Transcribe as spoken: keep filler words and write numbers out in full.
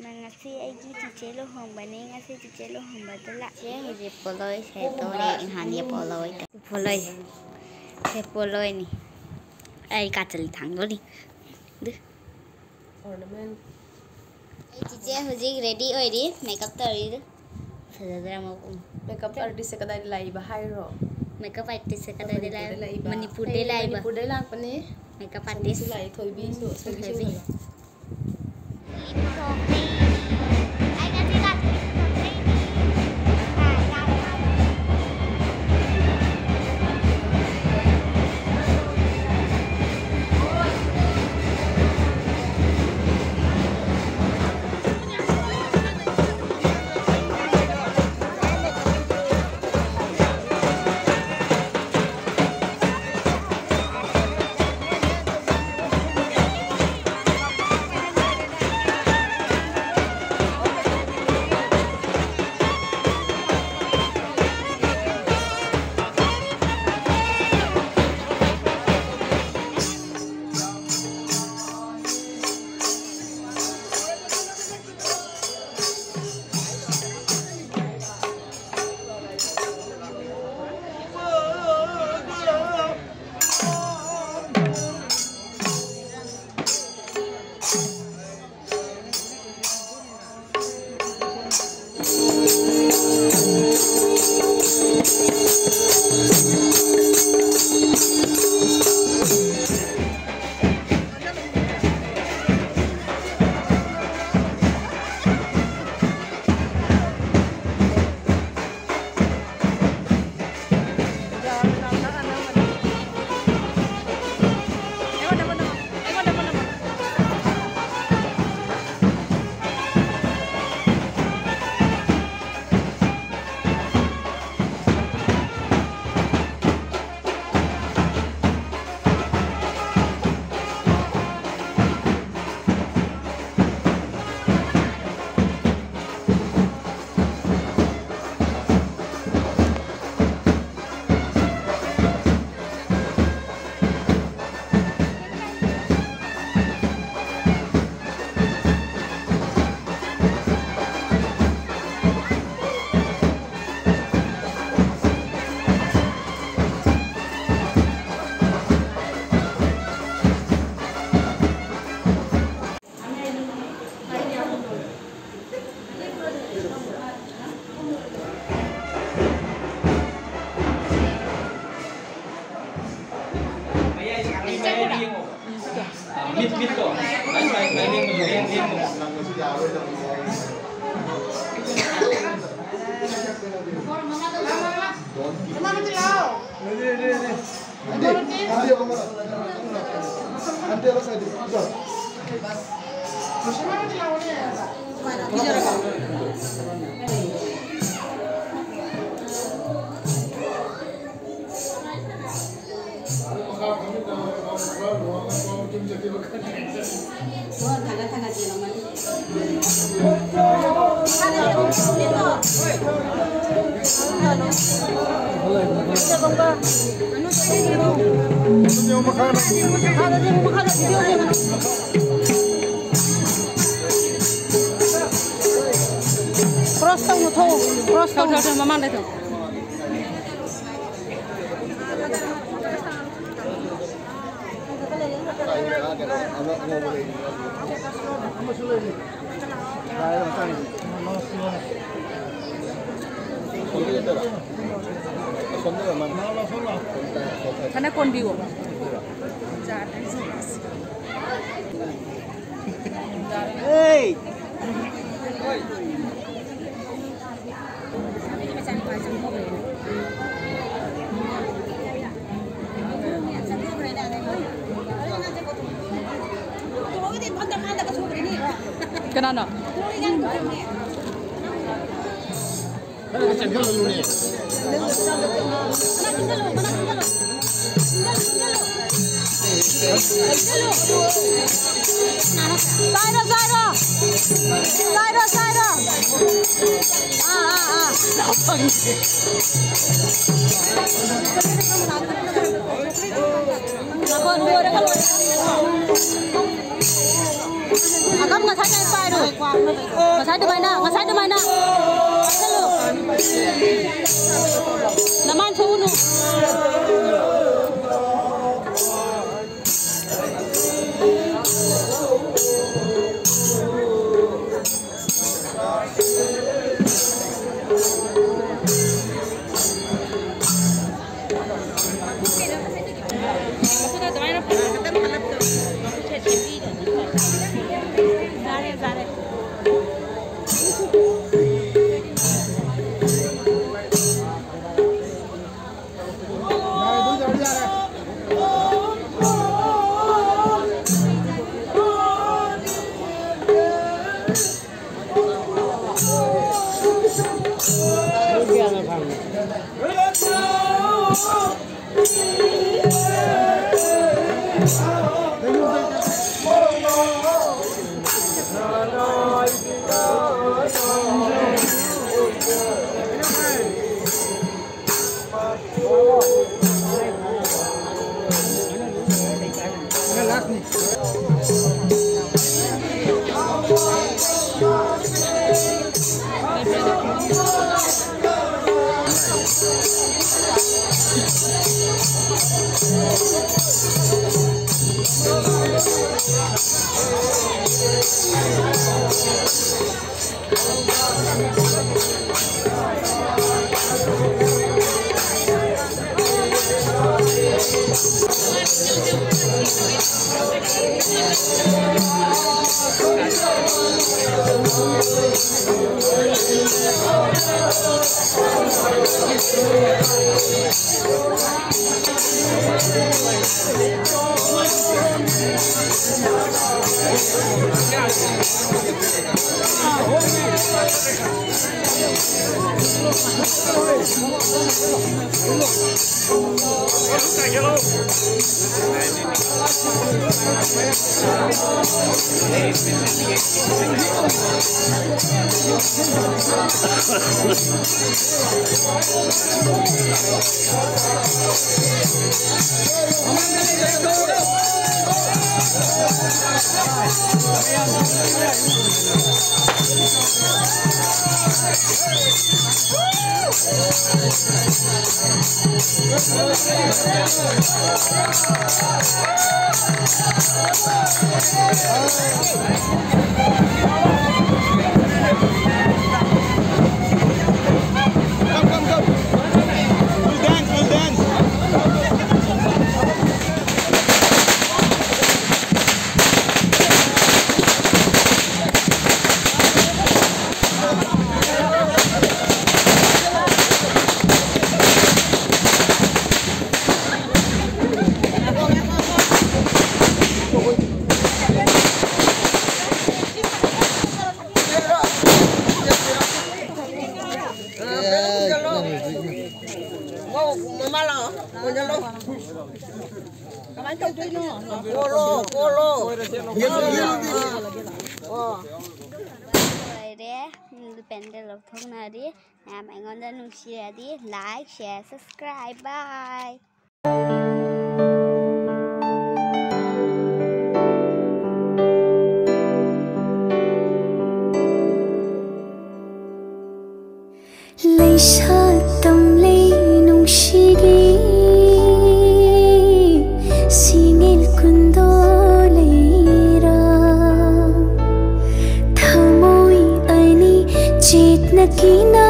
ꯉꯁꯤ ꯑꯩꯒꯤ ꯆꯤꯆꯦ ꯂꯨꯍꯣꯡꯕꯅꯦ꯫ ꯉꯁꯤ ꯆꯤꯆꯦ ꯂꯨꯍꯣꯡꯕꯗ ꯂꯥꯛꯑꯦ꯫ ꯍꯧꯖꯤꯛ ꯄꯣꯠꯂꯣꯏ ꯁꯦꯠꯇꯣꯔꯦ꯫ ꯅꯍꯥꯟꯒꯤ ꯄꯣꯠꯂꯣꯏ꯫ ꯄꯣꯠꯂꯣꯏ꯫ ꯁꯦ ꯄꯣꯠꯂꯣꯏꯅꯤ꯫ ꯑꯩ ꯀꯥꯆꯜ ꯊꯥꯡꯗꯣꯔꯤ꯫ ꯑꯗꯨ꯫ ꯑꯣꯔꯅꯥꯃꯦꯟ꯫ ꯑꯩ ꯆꯤꯆꯦ ꯍꯧꯖꯤꯛ ꯔꯦꯗꯤ ꯑꯣꯏꯔꯤ꯫ ꯃꯦꯀꯞ ꯇꯧꯔꯤ꯫ ꯐꯖꯗ꯭ꯔꯥ ꯃꯑꯣꯡ? ꯃꯦꯀꯞ ꯑꯥꯔꯇꯤꯁꯁꯦ ꯀꯗꯥꯏꯗ ꯂꯥꯛꯏꯕ ꯍꯥꯏꯔꯣ? ꯃꯦꯀꯞ ꯑꯥꯔꯇꯤꯁꯁꯦ ꯀꯗꯥꯏꯗ ꯂꯥꯛꯏ? ꯃꯅꯤꯄꯨꯔꯗꯩ ꯂꯥꯛꯏꯕ꯫ ꯃꯅꯤꯄꯨꯔꯗꯩ ꯂꯥꯛꯏꯕ꯫ ꯃꯅꯤꯄꯨꯔꯗꯩ ꯂꯥꯛꯄꯅꯦ꯫ ꯃꯦꯀꯞ ꯁꯣꯝꯗꯁꯨ ꯑꯥꯔꯇꯤꯁ꯫ ꯂꯥꯛꯏ, ꯊꯣꯏꯕꯤꯁꯨ, ꯊꯣꯏꯕꯤꯁꯨ ꯊꯣꯏꯕꯤ꯫ Hello. Ready, ready, ready. Aunty, aunty, ako muna. Aunty, ako sa dito. Ito. Cross ꯇꯧꯅꯨ, ꯊꯣꯛꯎ꯫ Cross ꯇꯧꯅꯨ꯫ ꯊꯣꯛ, ꯊꯣꯛ, ꯃꯃꯥꯡꯗ ꯊꯣꯛ꯫ ꯈꯔ ꯀꯣꯟꯕꯤꯌꯣ꯫ Hey! ꯀꯅꯥꯅꯣ? ꯆꯥꯏꯔꯣ, ꯆꯥꯏꯔꯣ꯫ ꯆꯥꯏꯔꯣ, ꯆꯥꯏꯔꯣ꯫ ꯑꯥ, ꯑꯥ, ꯑꯥ꯫ ꯅꯥꯀꯣꯟ ꯂꯣꯏꯔꯒ ꯂꯣꯏꯔꯦ꯫ ꯑꯀꯝ ꯉꯁꯥꯏ ꯀꯩ ꯄꯥꯏꯔꯣ? ꯉꯁꯥꯏ ꯑꯗꯨꯃꯥꯏꯅ, ꯉꯁꯥꯏ ꯑꯗꯨꯃꯥꯏꯅ꯫ ꯆꯠꯂꯣ꯫ ꯅꯃꯥꯟ ꯊꯣꯛꯎꯅꯨ꯫ ꯀꯃꯥꯏꯅ ꯇꯧꯗꯣꯏꯅꯣ? ꯀꯣꯜꯂꯣ, ꯀꯣꯜꯂꯣ꯫ ꯌꯦꯡꯉꯣ, ꯌꯦꯡꯉꯣ꯫ ꯂꯣꯏꯔꯦ꯫ ꯄꯦꯟꯗꯦꯜ ꯂꯧꯊꯣꯛꯅꯔꯤ꯫ ꯃꯌꯥꯝ ꯑꯩꯉꯣꯟꯗ ꯅꯨꯡꯁꯤꯔꯗꯤ like, share, subscribe꯫ Bye꯫ ꯂꯩꯁꯥ ꯇꯝꯂꯤ ꯅꯨꯡꯁꯤꯒꯤ ꯁꯤꯡꯏꯜ ꯀꯨꯟꯗꯣ ꯂꯩꯔꯥ꯫ ꯊꯃꯣꯏ ꯑꯅꯤ ꯆꯦꯠꯅ ꯀꯤꯅ